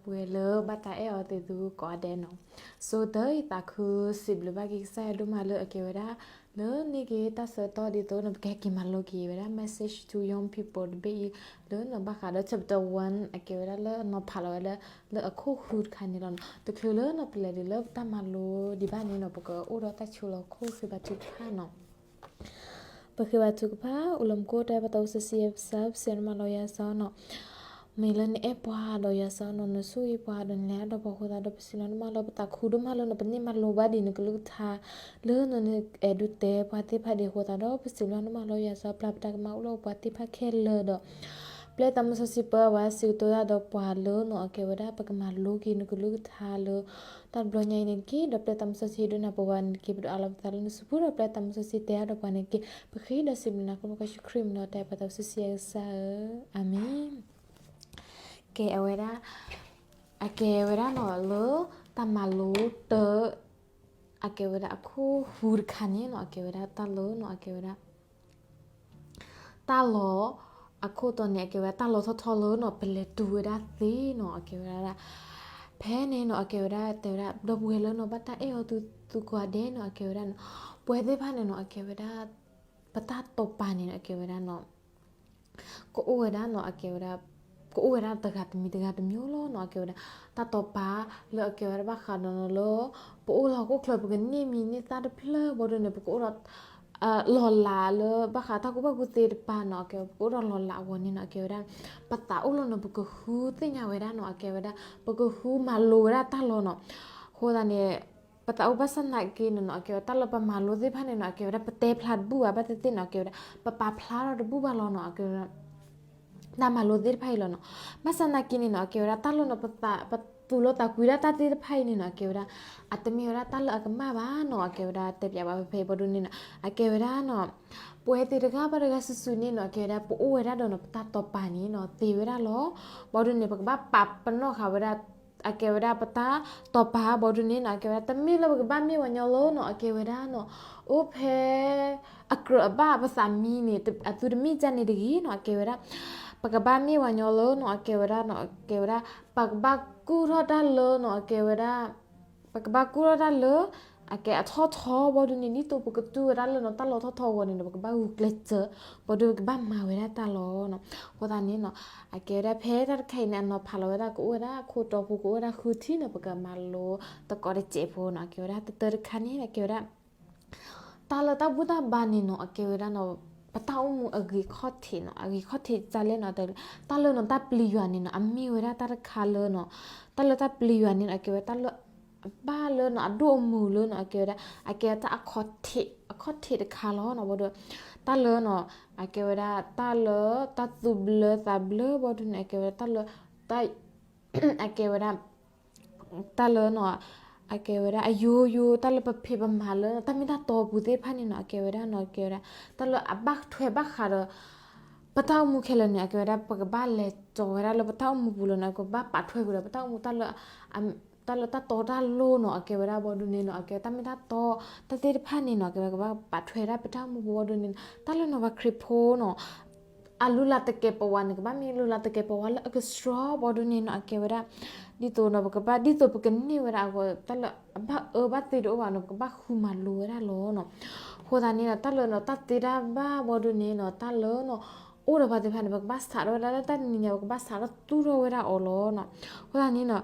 ပဝဲလၢဘၣ်တၢ်အဲၣ်အီၤသ့ၣ်သုကိးဂၤဒဲးနီၤ, စိၤတၢ်အံၤသးခုစံးဘျုးဘၣ်က့ၤကစၢ်ယွၤဒိၣ်မးလၢအကဲဝဲဒၣ် လၢန့ၢ်က့ၤတၢ်ဆၢကတီၢ်ဒ်သိးနီၤ ပကဟဲက့ၤမၤလိက့ၤဝဲဒၣ် Message to Young People တဘ့ၣ်အံၤ လၢနီၤဘၣ်ဃးဒီး chapter one အကဲဝဲဒၣ်လၢအနီၤဖးလီၤဝဲလၢ လၢအခိၣ်ဃုတခါန့ၣ်လီၤနီၤ. တချုးလၢနီၤပလဲၤဒံးလၢပတၢ်မၤလိဒံးဘၣ်န့ၣ်နီၤ ပကအိၣ်ဒီးတၢ်ဆိလီၤခိၣ်ဃ့ဘါထုကဖၣ်နီၤ. ပဃ့ဘါထုကဖၣ်. အိၣ်လၢမူခိၣ် တဲပၢ်သးစီဆှံယွၤပကစၢ် ပစံးနမၤလိယွၤစီနီၤ, မ့ၢ်လၢနအဲၣ်ပှၤဒီးယွၤစီနီၤ နဆိၣ်ဂ့ၤပှၤဒီးနလဲၤဒီးပှၤအဃိသတးဒီး ပစံးဘျုးနမၤလိ ပသးခုဒိၣ်မးလၢနီၤ ပန့ၢ်မၤလိဘၣ်ဒံးနကလုၢ်ကထါ လၢနအဲၣ်ဒိးတဲပှၤသ့ၣ်တဖၣ်ဒံးအဃိသတးဒီး ပစံးဘျုးနမၤလိယွၤစီ ပျၢ်ပတၢ်ကမၣ်အိၣ်လၢပှၤသ့ၣ်တဖၣ်ခဲလၢာ်ဒီး ပျဲသးစီဆှံပၢဝဲစံးကတိၤတၢ်ဒီးပှၤလၢနီၤ အကဲဝဲဒၣ် ပကမၤလိက့ၤနကလုၢ်ကထါလၢ တၢ်တဘျီညါအံၤန့ၣ်တက့ၢ်. ဒီးပျဲသးစီဆှံဒိကနၣ်ပဝဲန့ၣ်တက့ၢ်. ပဒိးအးလီၤပသးလၢနစုပူၤဒီး ပျဲသးစီဆှံတဲအါဒီးပှၤန့ၣ်တက့ၢ်. ပဃ့ဒီးစံးဘျုးနၤ ခီဖျိကစၢ်ခရံာ်မံၤဒီး တဲပၢ်သးစီဆှံယွၤကစၢ်ဧၢ, အၤမ့ၣ်. ကဲ အဝဲဒၣ် အကဲဝဲဒၣ်နီၤ လၢတၢ်မၤလိတၢ် အကဲဝဲဒၣ်အခိၣ်ဃုတခါန့ၣ်နီၤ အကဲဝဲဒၣ်တၢ်လၢနီၤ အကဲဝဲဒၣ် တၢ်လီၢ် အခိၣ်တီန့ၣ် အကဲဝဲဒၣ်တၢ်လီၢ်ထီၣ်ထီလၢနီၤ ပလဲၤတုၤဝဲဒၣ်သ့နီၤ အကဲဝဲဒၣ် ဖဲန့ၣ်နီၤ အကဲဝဲဒၣ် တဲဝဲဒၣ် ဒီပုၢ်ဝဲၢ်လၢနီၤ ဘၣ်တၢ်အဲၣ်အီၤသုကိးဂၤဒဲးနီၤ အကဲဝဲဒၣ်နီၤ ပဝဲသ့ၣ်တဖၣ်န့ၣ်နီၤ အကဲဝဲဒၣ် ပတၢ်တိာ်ပာ်န့ၣ်နီၤ အကဲဝဲဒၣ်နီၤ ကအိၣ်ဝဲဒၣ်နီၤ အကဲဝဲဒၣ် ကအိၣ်ဝဲဒၣ်တဂၤတမံၤတဂၤတမံၤလီၤနီၤ အကဲဝဲဒၣ် တၢ်တိာ်ပာ်လၢအကဲဝဲဒၣ်ဘၣ်ဃးဒီးနီၤလၢ ပအိၣ်လၢဟီၣ်ခိၣ်ချၢ ပကန့ၢ်မံၤန့ၢ်သၣ်တဖျၢၣ်ဘီဒုန့ၣ် ပကအိၣ်ဒီး လီၢ်လၤလၢဘၣ်ဃးတၢ်ကူၣ်ဘၣ်ကူၣ်သ့တပၤနီၤ အကဲဝဲ ပကအိၣ်ဒီးလီၢ်လၤအဂီၢ်န့ၣ်နီၤ အကဲဝဲဒၣ် ပသးအိၣ်လၢနီၤ ပကဃုသ့ၣ်ညါဝဲဒၣ်နီၤ အကဲဝဲဒၣ် ပကဃုမၤလိဝဲဒၣ်တၢ်လီၢ်နီၤ အဃိသတးန့ၣ် ပသးအိၣ်ဘၣ်ဆၣ်သနာ်က့န့ၣ်နီၤ အကဲဝဲဒၣ် တၢ်လၢပမၤလိသ့ၣ်တဖၣ်န့ၣ်နီၤ အကဲဝဲဒၣ် ပတဲဖျါတဘူၣ်ဘၣ် ဘၣ်သ့ၣ်သ့ၣ်နီၤ အကဲဝဲဒၣ် ပပာ်ဖျါထီၣ်တဘူၣ်ဘၣ်လီၤနီၤ အကဲဝဲဒၣ် တၢ်မၤလိသ့ၣ်တဖၣ်အံၤလီၤနီၤ. ဘၣ်ဆၣ်သနာ်က့န့ၣ်နီၤ အကဲဝဲဒၣ် တၢ်လၢနီၤ ပသူၣ်လီသးကွံဒၣ်တၢ်သ့ၣ်တဖၣ်အံၤန့ၣ်နီၤ အကဲဝဲဒၣ် အတမ့ၢ်ဝဲဒၣ်တၢ်လၢအကမၣ်ဘၣ်နီၤ အကဲဝဲဒၣ် တဲပၠးဘၣ်ဖဲဖဲဘီဒုန့ၣ်နီၤ အကဲဝဲဒၣ်နီၤ ပဝဲသ့ၣ်တဂၤဘၣ်တဂၤစုာ်စုာ်န့ၣ်နီၤ အကဲဝဲဒၣ် ပအိၣ်ဝဲဒၣ်ဒီးနီၤ ပတၢ်တိာ်ပာ်န့ၣ်နီၤ သ့ဝဲဒၣ်လီၤ. ဘီဒုန့ၣ် ပကဘၣ်ပာ်ပနီၣ်ဃာ်ဝဲဒၣ် အကဲဝဲဒၣ်ပတၢ်တိာ်ပာ်ဘီဒုန့ၣ်နီၤ အကဲဝဲဒၣ် တမ့ၢ်လၢပကဘၣ်မ့ၢ်ဝဲညီလၢနီၤ အကဲဝဲဒၣ်နီၤ အိၣ်ဖဲ အကြၢးအဘၣ်ပသးမံန့ၣ် အသုတမ့ၢ်ဒ်န့ၣ်တဂ့ၤနီၤ အကဲဝဲဒၣ် ပကဘၣ်မ့ၢ်ဝဲညီလၢနီၤ အကဲဝဲဒၣ်နီၤ အကဲဝဲဒၣ် ပကဘၣ်ကူၣ်ထီၣ်တၢ်လၢနီၤ အကဲဝဲဒၣ် ပကဘၣ်ကူၣ်ထီၣ်တၢ်လၢ အကဲအထီၣ်ထီဘီဒုန့ၣ် ဒ်သိးပကတူၢ်ဝဲဒၣ်လၢနီၤ တၢ်လီၢ်ထီၣ်ထီအဂီၢ်န့ၣ်နီၤ ပကဘၣ်ဂုာ်ကျဲးစၢး ဘီဒုပကဘၣ်မၤဝဲဒၣ်တၢ်လီၢ်နီၤ. အဃိသတးန့ၣ်နီၤ အကဲဝဲဒၣ်ဖဲတၢ်တခါအံၤန့ၣ် အနီၤဖးလီၤဝဲဒၣ် ကအိၣ်ဝဲဒၣ်အခိၣ်တီဖိ ကအိၣ်ဝဲဒၣ်ဃုထံၣ်နီၤ ပကမၤလိသကိးတစဲးဖိနီၤ အကဲဝဲဒၣ်တတၢတခါန့ၣ် အကဲဝဲဒၣ် တၢ်လၢတၢ်ဘူၣ်တၢ်ဘါန့ၣ်နီၤ အကဲဝဲဒၣ်နီၤ ပတၢ်အိၣ်မူအဂ့ၤခီၣ်ထံးနီၤ အဂ့ၤခီၣ်ထံးဒ်လဲၣ်နီၤ တၢ်လၢနီၤ တၢ်ပျံၤယွၤန့ၣ်နီၤ အမ့ၢ်ဝဲဒၣ်တၢ်တခါလၢနီၤ တၢ်လၢတၢ်ပျံၤယွၤန့ၣ်နီၤ အကဲဝဲတၢ်လၢ ဘၣ်လၢနီၤ အဒိၣ်အမုၢ်လၢနီၤ အကဲဝဲဒၣ် အကဲတၢ်အခီၣ်ထံး အခီၣ်ထံးတခါလီၤနီၤ ဘီဒု တၢ်လၢနီၤ အကဲဝဲဒၣ် တၢ်လၢ တၢ်သူၣ်ဘျၢသးဘျၢဘီဒုန့ၣ် အကဲဝဲဒၣ် တၢ်လၢ တၢ် အကဲဝဲဒၣ် တၢ်လၢနီၤ အကဲဝဲဒၣ်အယိယိ တၢ်လၢပဖံးပမၤလၢ တၢ်မ့ၢ်တၢ်တီအပူၤသ့ၣ်တဖၣ်န့ၣ်နီၤ အကဲဝဲဒၣ်နီၤ အကဲဝဲဒၣ် တၢ်လၢအဘၣ်ထွဲဘၣ်ဃးဒီး ပတၢ်အိၣ်မူခဲလၢာ်န့ၣ် အကဲဝဲဒၣ် ပကဘၣ်လဲၤကီၤဝဲဒၣ်လၢပတၢ်အိၣ်မူပူၤလီၤနီၤ ပကဘၣ်ပာ်ထွဲကွံာ်ဒီးပတၢ်အိၣ်မူ တၢ်လၢ တၢ်လၢတၢ်တီတၢ်လိၤနီၤ အကဲဝဲဒၣ်ဘီဒုန့ၣ်နီၤ အကဲတၢ်မ့ၢ်တၢ်တီ တၢ်သ့ၣ်တဖၣ်န့ၣ်နီၤ အကဲဝဲကဘၣ်ပာ်ထွဲဒၣ်ပတၢ်အိၣ်မူပူၤဘီဒုန့ၣ် တၢ်လၢနီၤပှၤခရံာ်ဖိနီၤ အလုၢ်လၢ်တကဲပဝးန့ၣ် ကဘၣ်မ့ၢ်လုၢ်လၢ်တကဲပဝးလၢအကဆှီဘီဒုန့ၣ်နီၤ အကဲဝဲဒၣ် ဒ်သိးနီၤ ပကဘၣ် ဒ်သိးပကန့ၢ်ဝဲဒၣ်အဂီၢ် တၢ်လၢအဘၣ်အၢဘၣ်သီတအိၣ်ဘၣ်နီၤ ပကဘၣ်ဃုမၤလိဝဲဒၣ်လီၤနီၤ. အဃိသတးန့ၣ်နီၤ တၢ်လၢနီၤ တၢ်သ့တၢ်ဘၣ်ဘီဒုန့ၣ်နီၤ တၢ်လၢနီၤ အိၣ်ဒီးပှၤသ့ၣ်တဖၣ်န့ၣ် ပကဘၣ်စးထီၣ်ဝဲဒၣ်လၢတၢ်တနံၤညါ ပကဘၣ်စးထီၣ်သူၣ်ထီၣ်ဝဲဒၣ်အီၤလီၤနီၤ. အဃိသတးန့ၣ်နီၤ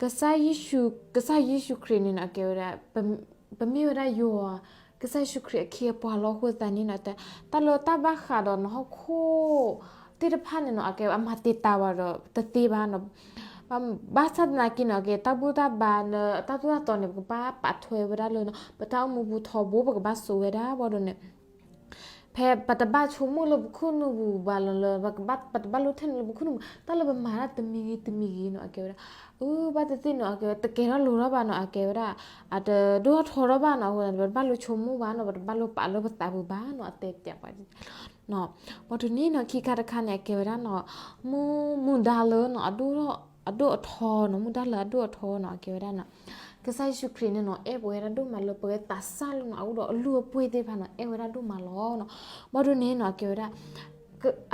ကစၢ်ယ့ၣ်ၡူး ကစၢ်ယ့ၣ်ၡူးခရံာ်န့ၣ်နီၤ အကဲဝဲဒၣ် ပမ့ၢ်ဝဲဒၣ်ယွၤ ကစၢ်ယ့ၣ်ၡူးခရံာ်အခ့အပှၤလီၤ. အဃိသတးန့ၣ်နီၤ တၢ်လၢတၢ်ဘၣ်ဃးဒီးနီၤဟီၣ်ခိၣ်သ့ၣ်တဖၣ်န့ၣ်နီၤ အကဲအမၤတံာ်တာ်ဝဲဒီးတသ့ဘၣ်နီၤ. ဘၣ်ဆၣ်သနာ်က့နီၤ အကဲတၢ်ဘူၣ်တၢ်ဘါလၢတၢ်သိၣ်တၢ်သီန့ၣ် ပကဘၣ်ပာ်ထွဲဝဲဒၣ်လၢ ပတၢ်အိၣ်မူပူၤထီဘိ ပကဘၣ်စိာ်ဝဲဒၣ်ဘီဒုန့ၣ် ဖဲပတဘၣ်ဆိကမိၣ်လၢပခိၣ်နူာ်ပူၤဘၣ်လီၤလၢ ပကဘၣ် ပတဘၣ်လိၣ်ထဲန့ၣ်လၢပခိၣ်နူာ်ပူၤ တၢ်လၢပမၤတၢ်တမံၤဂ့ၤတမံၤဂ့ၤနီၤ အကဲဝဲဒၣ် အၢ ဘၣ်သ့ၣ်သ့ၣ်နီၤ အကဲဝဲ တကဲထီၣ်လိၤထီၣ်ဘၣ်နီၤ အကဲဝဲဒၣ် အတဒိၣ်ထီၣ်ထီထီၣ်ဘၣ်နီၤ အဃိသတးန့ၣ် ပတဘၣ်လိၣ်ဆိကမိၣ်ဘၣ်နီၤ ပတဘၣ်လိၣ်ပာ်လၢပသးပူၤဘၣ်နီၤ အတဲပၠးပှၤ ဘီဒုန့ၣ်နီၤ ခံခါတခါန့ၣ် အကဲဝဲဒၣ်နီၤ မူ မူဒါလၢနီၤ အဒိၣ်ထီၣ် အဒိၣ်အထီနီၤ မူဒါလၢအဒိၣ်အထီနီၤ အကဲဝဲဒၣ်နီၤ ကစၢ်ယ့ၣ်ၡူးခရံာ်န့ၣ်နီၤ အဲၣ်ပဝဲဒၣ်ဒိၣ်မးလၢပဝဲသးစၢ်လၢနီၤ အအိၣ်ဒီးအလုၢ်အပှ့ၤသ့ၣ်တဖၣ်နီၤ အဲၣ်ဝဲဒၣ်ဒိၣ်မးလီၤနီၤ ဘီဒုန့ၣ်နီၤ အကဲဝဲဒၣ်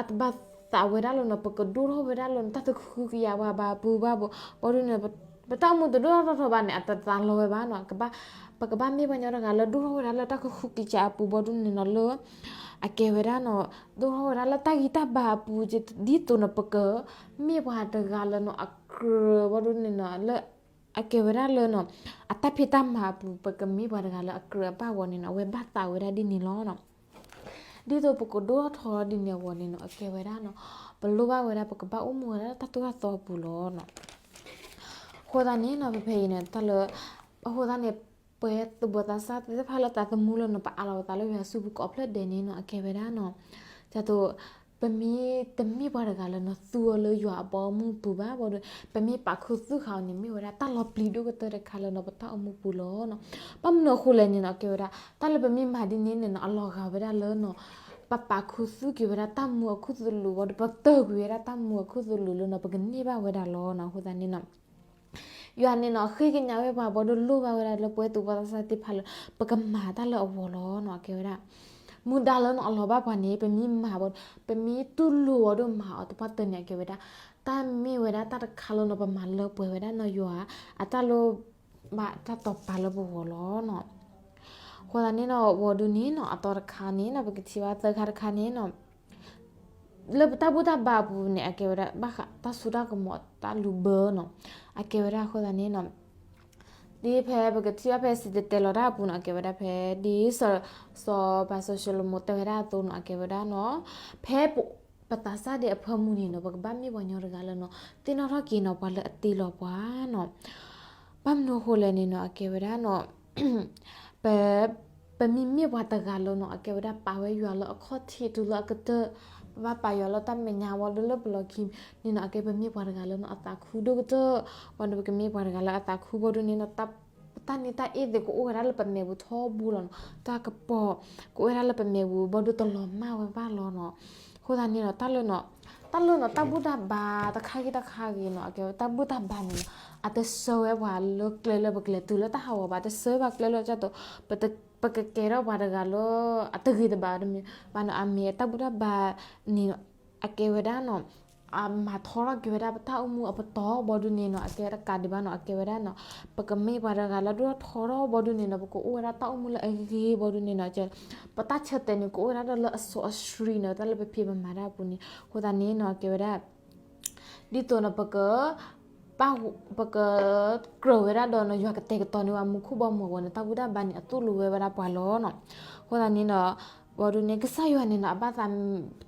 အတဘၣ် သးဝဲဒၣ်လၢနီၤ ပကဒိၣ်ထီၣ်ဝဲဒၣ်လၢနီၤ တၢ်တဃုကယၤပှၤဘၣ်အပူၤဘၣ်ဘိ ဘီဒုန့ၣ် ပတၢ်အိၣ်မူတဒိၣ်ထီၣ်ထီထီၣ်ဘၣ်န့ၣ် အတသးလီၤဝဲဘၣ်နီၤ. ကဘၣ် ပကဘၣ်မ့ၢ်ပှၤကညီတဂၤလၢဒိၣ်ထီၣ်ဝဲဒၣ်လၢတၢ်ကဃုကယၤအပူၤ ဘီဒုန့ၣ်နီၤ လၢ အကဲဝဲဒၣ်နီၤ ဒိၣ်ထီၣ်ဝဲဒၣ်လၢတၢ်ဂံၢ်တၢ်ဘါအပူၤ ဒ်သိးနီၤ ပကမ့ၢ်ပှၤတဂၤလၢနီၤ အကြၢး ဘီဒုန့ၣ်နီၤ လၢ အကဲဝဲဒၣ်လၢနီၤ အတၢ်ဖံးတၢ်မၤအပူၤ ပကမ့ၢ်ပှၤတဂၤလၢအကြၢးအဘၣ်အဂီၢ်န့ၣ်နီၤ အဝဲဘၣ်သးဝဲဒၣ်ဒ်န့ၣ်လီၤနီၤ. ဒ်သိးပကဒိၣ်ထီၣ်ထီထီၣ်ဒ်န့ၣ်အဂီၢ်န့ၣ်နီၤ အကဲဝဲဒၣ်နီၤ ပလိၣ်ဘၣ်ဝဲဒၣ် ပကဘၣ်အိၣ်မူဝဲဒၣ်လၢတၢ်သိၣ်တၢ်သီအပူၤလီၤနီၤ. အဃိသတးန့ၣ်နီၤ ဖဲဖဲအံၤန့ၣ် တၢ်လၢ အဃိသတးန့ၣ် ပဝဲသူၣ်ဘီၣ်သးစၢ်သ့ၣ်တဖၣ်လၢသးသမူလၢနီၤ ပအးလီၤပသးလၢယွၤစုပူၤကိးဖျၢၣ်ဒဲးန့ၣ်နီၤ အကဲဝဲဒၣ်နီၤ ဒ်သိး ပမ့ၢ်တမ့ၢ်ပှၤတဂၤလၢနီၤ သူအီၤလၢယွၤအဘီအမုၢ်အပူၤဘၣ် ဘီဒု ပမ့ၢ်ပာ်ခူသူၣ်ဃာ်အီၤန့ၣ် မ့ၢ်ဝဲဒၣ်တၢ်လီၤပျံၤဒိၣ်ကတၢၢ်တခါလၢနီၤ ပတၢ်အိၣ်မူပူၤလီၤနီၤ. ဘၣ်မနုၤအဃိလဲၣ်န့ၣ်နီၤ အကဲဝဲဒၣ် တၢ်လၢပမ့ၢ်မၤဒ်န့ၣ်န့ၣ်နီၤ အလီၤဂာ်ဝဲဒၣ်လၢနီၤ ပပာ်ခူသူၣ်က့ၤဝဲဒၣ်တၢ်မူအခိၣ်သလုး ဘီဒု ပတၢၢ်ကွံာ်ဝဲဒၣ်တၢ်မူအခိၣ်သလုးလၢနီၤ ပကန့ၢ်ဘၣ်ဝဲဒၣ်လီၤနီၤ. အဃိသတးန့ၣ်နီၤ ယွၤန့ၣ်နီၤ ဃ့ကညးဝဲပှၤ ဘီဒု လိၣ်ဘၣ်ဝဲဒၣ်လၢပဝဲသူၣ်ဘီၣ်သးစၢ်သ့ၣ်တဖၣ်လၢ ပကမၤတၢ်လၢအဂီၢ်လီၤနီၤ အကဲဝဲဒၣ် မူဒါလၢနီၤ အလီၤဘၣ်ပှၤန့ၣ် ပမ့ၢ်မၤဘီ ပမ့ၢ်တူၢ်လိာ်အီၤဒိၣ်မၤအီၤသပှၢ်တၢၢ်န့ၣ် အကဲဝဲဒၣ် တၢ်မ့ၢ်ဝဲဒၣ်တၢ်တခါလၢနီၤ ပမၤလၢပှဲၤဝဲဒၣ်နီၤ ယွၤအတၢ်လိၣ်ဘၣ်တၢ်တိာ်ပာ်လၢပဂီၢ်လီၤနီၤ. အဃိသတးန့ၣ်နီၤ ဘီဒုန့ၣ်နီၤ အသီတခါန့ၣ်နီၤ ပကထံၣ်ဘၣ်သၢခါတခါန့ၣ်နီၤ လၢပတၢ်ဘူၣ်တၢ်ဘါအပူၤန့ၣ် အကဲဝဲဒၣ် ဘၣ်ဃးတၢ်စိတၢ်ကမီၤတၢ်လူၤဘၢနီၤ အကဲဝဲဒၣ်အဃိသတးန့ၣ်နီၤ ဒ်ဖဲပကထံၣ်ဘၣ်ဖဲစံၣ်တဲၤတဲလီၤတၢ်အပူၤနီၤ အကဲဝဲဒၣ်ဖဲ ဒ်စီၤ စီၤပၤစီၤၡလိၤမိၤတဲဝဲဒၣ်အသိးနီၤ အကဲဝဲဒၣ်နီၤ ဖဲပ ပသးစၢ်ဒဲးအဖၢမုၢ်န့ၣ်နီၤ ပကဘၣ်မ့ၢ်ပှၤကညီတဂၤလၢနီၤ သ့ၣ်နီၣ်ထီၣ်က့ၤနီၤပှၤလၢအတ့လီၤပှၤနီၤ ဘၣ်မနုၤအဃိလဲၣ်န့ၣ်နီၤ အကဲဝဲဒၣ်နီၤ ပ ပမ့မ့ၢ်ပှၤတဂၤလၢနီၤ အကဲဝဲဒၣ်ပာ်ဝဲယွၤလၢအခီၣ်ထံးတုၤလၢအကတၢၢ် ပဘၣ်ပာ်ယွၤလၢတၢ်မဲာ်ညါဝဲဒၣ်လၢပလီၢ်ခံန့ၣ်နီၤ အကဲပမ့ၢ်ပှၤတဂၤလၢနီၤ အသးခုဒိၣ်ကတၢၢ် ဘၣ်ဒီးပကမ့ၢ်ပှၤတဂၤလၢအသးခုဘီဒုန့ၣ်နီၤ တၢ် တၢ်န့ၢ်တၢ်အ့ၣ်သ့ၣ်ကအိၣ်ဝဲဒၣ်လၢပမဲာ်ပူၤထီဘိလီၤနီၤ တၢ်ကပီၤ ကအိၣ်ဝဲဒၣ်လၢပမဲာ်ပူၤ ဘီဒုတလီၤမၢ်ဝဲဘၣ်လီၤနီၤ အဃိသတးန့ၣ်နီၤ တၢ်လၢနီၤ တၢ်လၢနီၤ တၢ်ဘူၣ်တၢ်ဘါတခါဂ့ၤတခါဂ့ၤနီၤ အကဲဝဲတၢ်ဘူၣ်တၢ်ဘါန့ၣ်နီၤ အတဆၢဝဲပှၤလၢကျဲလၢပကလဲၤတုၤလၢတၢ်ဟးဂီၤဘၣ် တဆၢဝဲပှၤကျဲလၢကၠၢ်သိး ပကကဲထီၣ်ပှၤတဂၤလၢ အတဂ့ၤတဘၣ်တမံၤဘၣ်နီၤ အမ့ၢ်တၢ်ဘူၣ်တၢ်ဘါန့ၣ်နီၤ အကဲဝဲဒၣ်နီၤ အမၤထီထီၣ်က့ၤဝဲဒၣ်ပတၢ်အိၣ်မူအပတီၢ်ဘီဒုန့ၣ်နီၤ အကဲတကးဒံးဘၣ်နီၤ အကဲဝဲဒၣ်နီၤ ပကမ့ၢ်ပှၤတဂၤလၢဒိၣ်ထီၣ်ထီထီၣ်ဘီဒုန့ၣ်နီၤ ပကအိၣ်ဝဲဒၣ်တၢ်အိၣ်မူလၢအဂ့ၤဘီဒုန့ၣ်နီၤ ပတၢ်ဆၢတဲာ်န့ၣ် ကအိၣ်ဝဲဒၣ်ဒီးလၢအစီအဆှံနီၤ တၢ်လၢပဖံးပမၤတၢ်အပူၤန့ၣ် အဃိသတးန့ၣ်နီၤ အကဲဝဲဒၣ် ဒ်သိးနီၤ ပက ပ ပကကြၢးဝဲဒၣ်ဒီးနီၤ ယွၤကတဲာ်ကတီၤန့ၢ်ပှၤမူခိၣ်ဘီမုၢ်အဂီၢ်န့ၣ် တၢ်ဘူၣ်တၢ်ဘါန့ၣ် အသိၣ်လိဝဲဝဲဒၣ်ပှၤလီၤနီၤ အဃိသတးန့ၣ်နီၤ ဘီဒုန့ၣ် ကစၢ်ယွၤန့ၣ်နီၤ အဘၣ်သး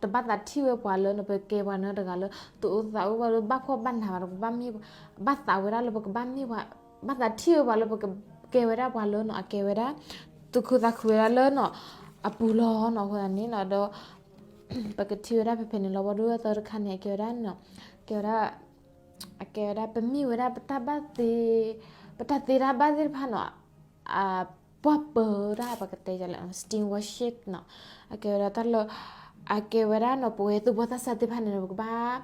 တဘၣ်သးထံၣ်ဝဲပှၤလၢနီၤ ပကဲပှၤနီတဂၤလၢ တအိၣ်သးအိၣ်ဘၣ်လၢဘၣ်ဖှီၣ်ဘၣ်နးဘၣ်ဒီး ပကဘၣ်မ့ၢ် ဘၣ်သးဝဲဒၣ်လၢပကဘၣ်မ့ၢ်ပှၤ ဘၣ်သးထံၣ်ဝဲပှၤလၢပကကဲဝဲဒၣ်ပှၤလၢနီၤ အကဲဝဲဒၣ် သူၣ်ခုသးခုဝဲဒၣ်လၢနီၤ အပူၤလီၤနီၤ အဃိသတးန့ၣ်နီၤ ဒီး ပကထံၣ်ဝဲဒၣ်ဖဲဖဲန့ၣ်လီၤ ဘီဒုအသီတခါန့ၣ် အကဲဝဲဒၣ်နီၤ ကဲဝဲဒၣ် အကဲဝဲဒၣ် ပမ့ၢ်ဝဲဒၣ်ပတၢ်ဘၣ်သ့ ပတၢ်သ့တၢ်ဘၣ်သ့ၣ်တဖၣ်နီၤ အပှၢ်ပၢၤတၢ်ပကတဲလဲၣ် steam worship နီၤ အကဲဝဲဒၣ်တၢ်လၢ အကဲဝဲဒၣ်နီၤ ပဝဲသူၣ်ဘီၣ်သးစၢ်သ့ၣ်တဖၣ်န့ၣ်နီၤ ပကဘၣ်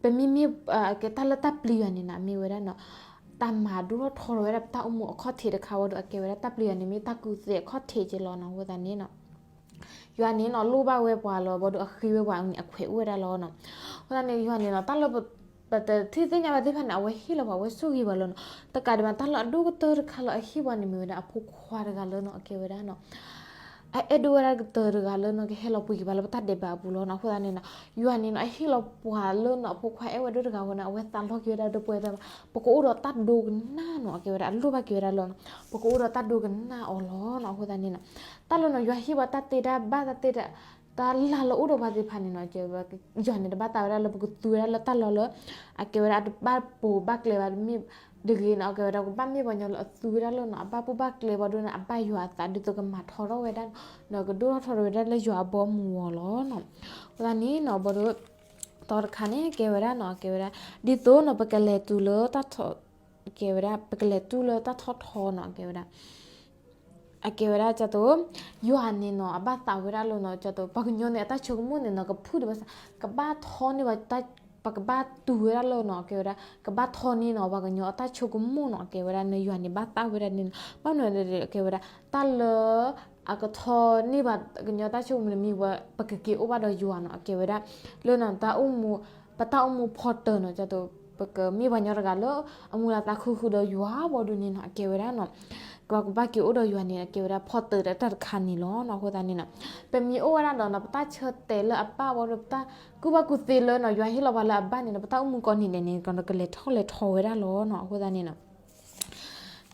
ပမ့မ့ၢ် အကဲတၢ်လၢတၢ်ပျံၤယွၤန့ၣ်နီၤ မ့ၢ်ဝဲဒၣ်နီၤ တၢ်မၤဒိၣ်ထီၣ်ထီထီၣ်ဝဲဒၣ်ပတၢ်အိၣ်မူအခီၣ်ထံးတခါဝဲဒီး အကဲဝဲဒၣ်တၢ်ပျံၤယွၤန့ၣ် မ့ၢ်တၢ်ကူၣ်သ့အခီၣ်ထံးက့လီၤနီၤ အဃိသတးန့ၣ်နီၤ ယွၤန့ၣ်နီၤ လိၣ်ဘၣ်ဝဲပှၤလီၤ ဘီဒုအဃ့ဝဲပှၤန့ၣ် အခွဲးအိၣ်ဝဲဒၣ်လီၤနီၤ အဃိသတးန့ၣ် ယွၤန့ၣ်နီၤ တၢ်လၢ ပတထံၣ်သ့ၣ်ညါဘၣ်သ့ၣ်တဖၣ်န့ၣ် အဝဲဟ့ၣ်လီၤပှၤ အဝဲဆိၣ်ဂ့ၤပှၤလီၤနီၤ တကးဒံးဘၣ် တၢ်လၢအဒိၣ်ကတၢၢ်တခါလၢအဟ့ၣ်ပှၤန့ၣ် မ့ၢ်ဝဲဒၣ်အဖိခွါတဂၤလၢနီၤ အကဲဝဲဒၣ်နီၤ အအဲၣ်ဒိးဝဲဒၣ်ကတၢၢ်တဂၤလၢနီၤ ကဟဲလီၤပှ့ၤက့ၤပှၤလၢပတၢ်ဒဲးဘးအပူၤလီၤနီၤ အဃိသတးန့ၣ်နီၤ ယွၤန့ၣ်နီၤ အဟ့ၣ်လီၤပှၤလၢနီၤ အဖိခွါအဲၣ်ဝဲဒိၣ်တဂၤဝဲန့ၣ် အဝဲသးလီက့ၤဝဲဒၣ်ဒီးပှဲၤတၢ် ပကအိၣ်ဒီးတၢ်ဒိကနၣ်နီၤ အကဲဝဲဒၣ် အလိၣ်ဘၣ်က့ၤဝဲဒၣ်လၢ ပကအိၣ်ဒီးတၢ်ဒိကနၣ်အီၤလီၤနီၤ အဃိသတးန့ၣ်နီၤ တၢ်လၢနီၤ ယွၤဟ့ၣ်ပှၤတၢ်သ့တၢ်ဘၣ်တၢ်သ့တၢ် တၢ်လၢ်လၢအိၣ်ဒီးပှၤသ့ၣ်တဖၣ်န့ၣ်နီၤ ယွၤန့ၣ် တဘၣ်သးဝဲဒၣ်လၢပကသူဝဲဒၣ်လၢတၢ်လီၢ်လၢ အကဲဝဲဒၣ်အတဘၣ်ပိာ်ဘၣ်ကျဲဘၣ် တမ့ၢ်တဂ့ၤနီၤ အကဲဝဲဒၣ် ကဘၣ်မ့ၢ်ပှၤကညီလၢအသူဝဲဒၣ်လၢနီၤ အဘၣ်ပိၢ်ဘၣ်ကျဲဘၣ်ဒိၣ်န့ၣ် အဘၣ်ယွၤအသးဒ်သိးကမၤထီထီၣ်ဝဲဒၣ်နီၤ ဒီးကဒိၣ်ထီၣ်ထီထီၣ်ဝဲဒၣ်လၢယွၤအဘီအမုၢ်အဂီၢ်လီၤနီၤ အဃိသတးန့ၣ်နီၤ ဘီဒိ သီတခါန့ၣ် ကဲဝဲဒၣ်နီၤ အကဲဝဲဒၣ် ဒ်သိးနီၤ ပကလဲၤတုၤလၢတၢ်ထီၣ် ကဲဝဲဒၣ် ပကလဲၤတုၤလၢတၢ်ထီၣ်ထီနီၤ အကဲဝဲဒၣ် အကဲဝဲဒၣ်ကၠၢ်သိး ယွၤန့ၣ်နီၤ အဘၣ်သးဝဲဒၣ်လၢနီၤ ကၠၢ်သိး ပှၤကညီန့ၣ် အတၢ်ဆိကမိၣ်န့ၣ်နီၤ ကဖုၣ်ဒံးဘၣ်ဆၣ် ကဘၣ်ထီန့ၢ်ဘၣ် ပကဘၣ်တူၢ်ဝဲဒၣ်လၢနီၤ အကဲဝဲဒၣ် ကဘၣ်ထီန့ၢ်နီၤ ပှၤကညီအတၢ်ဆိကမိၣ်နီၤ အကဲဝဲဒၣ်န့ၣ် ယွၤန့ၣ် ဘၣ်သးဝဲဒၣ်န့ၣ်နီၤ ဘၣ်မနုၤလဲၣ် အကဲဝဲဒၣ် တၢ်လၢ အကထီန့ၢ်ဘၣ်ကညီတၢ်ဆိကမိၣ်န့ၣ်မ့ၢ်ဝဲ ပကက့ၤအိၣ်ဘၣ်ဒီးယွၤနီၤ အကဲဝဲဒၣ် လၢနီၤ တၢ်အိၣ်မူ ပတၢ်အိၣ်မူဖီတၢၢ်နီၤ ကၠိ ပကမ့ၢ်ပှၤကညီတဂၤလၢ အမူလၢသးခုဃုာ်ဒီးယွၤဘီဒုးန့ၣ်နီၤ အကဲဝဲဒၣ်နီၤ ကဘၣ်က့ၤအိၣ်ဒီးယွၤန့ၣ် အကဲဝဲဒၣ်ဖီတၢၢ်တၢ်တခါန့ၣ်လီၤနီၤ အဃိသတးန့ၣ်နီၤ ပမ့ၢ်အိၣ်ဝဲဒၣ်ဒီးနီၤ ပတၢ်ဆၢတဲာ်လၢအပၢ်ဘီဒုး ပတၢ်ကူၣ်ဘၣ်ကူၣ်သ့လၢနီၤ ယွၤဟ့ၣ်လီၤပှၤလၢအဘၣ်န့ၣ်နီၤ ပတၢ်အိၣ်မူကိးနံၤဒဲးန့ၣ် ကလဲၤထီၣ်လဲၤထီဝဲဒၣ်လီၤနီၤ အဃိသတးန့ၣ်နီၤ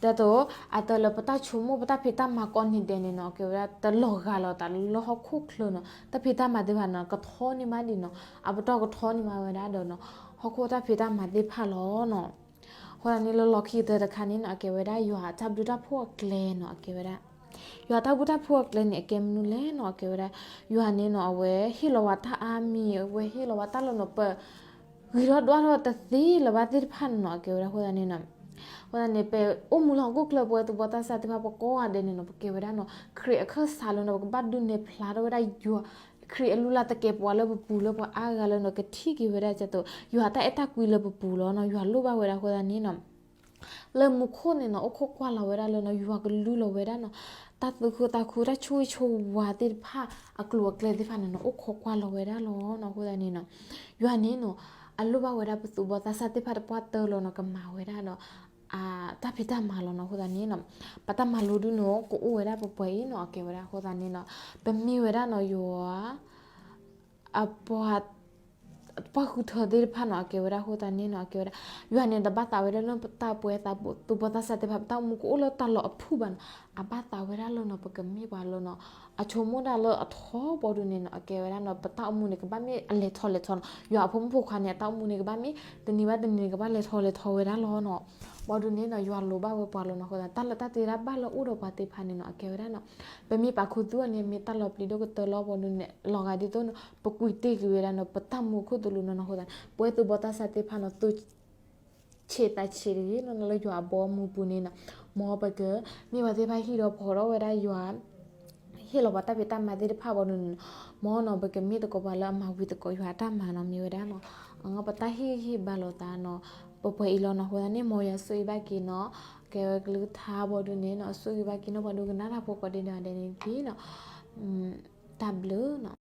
တၢ်တိၤ အတၢ်လၢပတၢ်ဆိကမိၣ် ပတၢ်ဖံးတၢ်မၤကိးနံၤဒဲးန့ၣ်နီၤ အကဲဝဲဒၣ် တလီၤဂာ်လီၤသးလၢဟီၣ်ခိၣ်ချၢနီၤ တၢ်ဖံးတၢ်မၤသ့ၣ်တဖၣ်နီၤ ကထီန့ၢ်မးဒံးနီၤ အပတီၢ်ကထီန့ၢ်မးဝဲဒၣ်ဒီးနီၤ ဟီၣ်ခိၣ်တၢ်ဖံးတၢ်မၤသ့ၣ်တဖၣ်လီၤနီၤ အဃိသတးန့ၣ်လၢလီၢ်ခံကတၢၢ်တခါန့ၣ်နီၤ အကဲဝဲဒၣ် ယွၤအတၢ်ဘျုးတၢ်ဖှိၣ်အကျဲနီၤ အကဲဝဲဒၣ် ယွၤတၢ်ဘျုးတၢ်ဖှိၣ်အကျဲန့ၣ် အကဲမနုၤလဲၣ်နီၤ အကဲဝဲဒၣ် ယွၤန့ၣ်နီၤ အဝဲဟ့ၣ်လီၤဝဲတၢ်အါမံၤ အဝဲဟ့ၣ်လီၤဝဲတၢ်လၢနီၤ ပ ဂ့ၤထီၣ်ဒွးထီၣ်တသ့လၢၤဘၣ်သ့ၣ်တဖၣ်န့ၣ်နီၤ အကဲဝဲဒၣ်အဃိသတးန့ၣ်နီၤ အဃိသတးန့ၣ် ပအိၣ်မူလၢဟီၣ်ခိၣ်ချၢ ပဝဲသူၣ်ဘီၣ်သးစၢ်သ့ၣ်တဖၣ် ပကိးဂၤဒဲးန့ၣ်နီၤ ပကဲဝဲဒၣ်နီၤ ခရံာ်အခၢၣ်စးလၢနီၤ ပကဘၣ်ဒုးနဲၣ်ဖျါထီၣ်ဝဲဒၣ်ယွၤ ခရံာ်အလူလၢ်သကဲးပဝးလၢပပူၤလၢပှၤအါဂၤလၢနီၤ ကထံၣ်က့ၤဝဲဒၣ်ကၠိ ယွၤတၢ်အဲၣ်တၢ်ကွံလၢပပူၤလီၤနီၤ ယွၤလိၣ်ဘၣ်ဝဲဒၣ်အဃိသတးန့ၣ်နီၤ လၢမူခိၣ်န့ၣ်နီၤ အိၣ်ခိးကွၢ်လီၤဝဲဒၣ်လၢနီၤ ယွၤကလူလီၤဝဲဒၣ်နီၤ တၢ်သူၣ်ခုသးခု တၢ်ဆိၣ်ဂ့ၤဆိၣ်ဝါသ့ၣ်တဖၣ် အကျိၤအကျဲသ့ၣ်တဖၣ်န့ၣ်နီၤ အိၣ်ခိးကွၢ်လီၤဝဲဒၣ်လီၤနီၤ အဃိသတးန့ၣ်နီၤ ယွၤန့ၣ်နီၤ အလိၣ်ဘၣ်ဝဲဒၣ်ပသူၣ်ဘီၣ်သးစၢ်သ့ၣ်တဖၣ်တပှၢ်တၢၢ်လီၤနီၤ ကမၤဝဲဒၣ်ဒီး တၢ်ဖံးတၢ်မၤလီၤနီၤ အဃိသတးန့ၣ်နီၤ ပတၢ်မၤလိဒုနီၤ ကအိၣ်ဝဲဒၣ်ပှဲၤပှဲၤအံၤနီၤ အကဲဝဲဒၣ်အဃိသတးန့ၣ်နီၤ ပမ့ၢ်ဝဲဒၣ်နီၤ ယွၤ အပှၤ ပှၤဃုထၢသ့ၣ်တဖၣ်နီၤ အကဲဝဲဒၣ်အဃိသတးန့ၣ်နီၤ အကဲဝဲဒၣ် ယွၤန့ၣ် တဘၣ်သးဝဲဒၣ်လၢပတၢ်ပှဲၤသးသူၣ်ဘီၣ်သးစၢ်သ့ၣ်တဖၣ် ပတၢ်အိၣ်မူကအိၣ်လၢတၢ်လီၢ်အဖုၣ်ဘၣ်နီၤ အဘၣ်သးဝဲဒၣ်လၢနီၤ ပကမ့ၢ်ပှၤလၢနီၤ အဆိကမိၣ်ဒၣ်လၢအထီဘီဒုန့ၣ်နီၤ အကဲဝဲဒၣ်နီၤ ပတၢ်အိၣ်မူန့ၣ် ကဘၣ်မ့ၢ်အလဲၤထီၣ်လဲၤထီနီၤ ယွၤအဖိမုၣ်ဖိခွါန့ၣ် အတၢ်အိၣ်မူန့ၣ် ကဘၣ်မ့ၢ်တနံၤဘၣ်တနံၤန့ၣ် ကဘၣ်လဲၤထီၣ်လဲၤထီဝဲဒၣ်လီၤနီၤ ဘီဒုန့ၣ်နီၤ ယွၤလိၣ်ဘၣ်ဝဲပှၤလီၤနီၤ အဃိသတး တၢ်လၢတၢ်သ့တၢ်ဘၣ်လၢအိၣ်ဒီးပှၤသ့ၣ်တဖၣ်န့ၣ်နီၤ အကဲဝဲဒၣ်နီၤ ပမ့ၢ်ပာ်ခူသူၣ်အီၤန့ၣ် မ့ၢ်တၢ်လီၤပျံၤဒိၣ်ကတၢၢ်လီၤဘီဒုန့ၣ် လီၤဂာ်ဒ်သိးနီၤ ပကွံာ်တ့ၢ်က့ၤဝဲဒၣ်နီၤ ပတၢ်မူခိၣ်သလုးနီၤ အဃိသတး ပဝဲသူၣ်ဘီၣ်သးစၢ်သ့ၣ်တဖၣ်နီၤ သူၣ်ဆံးသးဆံးတဂ့ၤနီၤ လၢယွၤအဘီအမုၢ်ပူၤန့ၣ်နီၤ မ်ပကမ့ၢ်ပှၤသ့ၣ်တဖၣ်ဟံၣ်ဒီးဖီၣ်ထီၣ်ဝဲဒၣ်ယွၤ ဟ့ၣ်လီၤပှၤတၢ်ဖံးတၢ်မၤသ့ၣ်တဖၣ်ဘီဒုန့ၣ်နီၤ မ်နီၤ ပကမ့ၢ်သကိးပှၤလၢအမၤဝံၤသကိးယွၤအတၢ်မၤနီၤ မ့ၢ်ဝဲဒၣ်နီၤ အပတၢ်ဟ့ၣ်ဂံၢ်ဟ့ၣ်ဘါလိာ်သးနီၤ ပှဲၤပှဲၤအံၤလီၤနီၤ အဃိသတးန့ၣ် မ်ယွၤဆိၣ်ဂ့ၤဘၣ်က့ၤနီၤ ကဲဝဲကလုၢ်ကထါဘီဒုန့ၣ်နီၤ အဆိၣ်ဂ့ၤဘၣ်က့ၤနီၤ ပှၤဒိကနၣ်တၢ်ဖိကိးဒဲးန့ၣ်ဒဲးန့ၣ်တက့ၢ်နီၤ တၢ်ဘျုးနီၤ